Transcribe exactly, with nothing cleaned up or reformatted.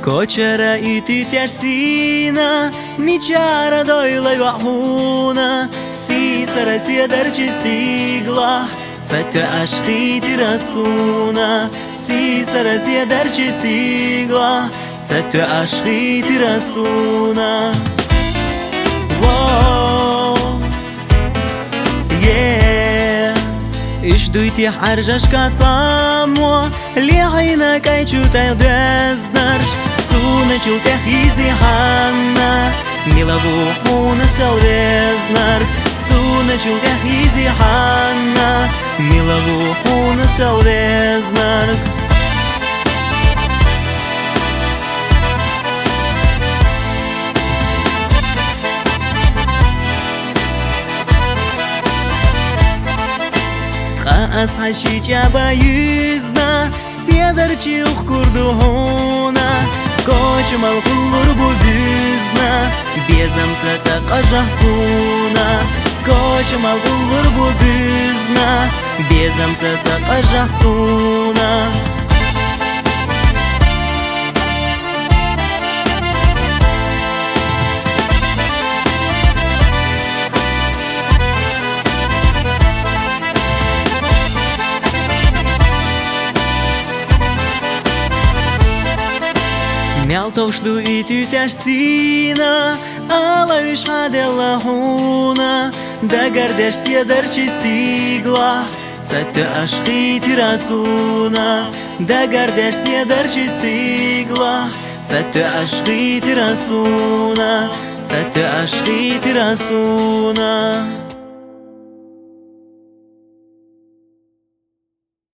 Кочара ититеш сина, мичара дойла вахуна, сисара седарчи стигла, цатё ашхи тирасуна, сисара седарчи стигла, цатё ашхи тирасуна. Воу. Е, иш дуйти хьаржашка цамо, лихьина кайчу тай дезнарш, суна чул тях изи ханна, мила вухуна сел везнар, суна чул тях изи ханна, мила вухуна сел везнар. Кьа ас хьаши чаба юзна, седарчи ухкур дугьуна, кочмал къуллур бу бузна, безам цаца къажахсуна, кочмал къуллур бу бузна, безам цаца къажахсуна. Мел товш ду ититеш сина, алавиш хьаделла гьуна, дагардеш седарчи стигла, цатё ашхи тирасуна, дагардеш седарчи стигла, цатё ашхи тирасуна, цатё ашхи тирасуна.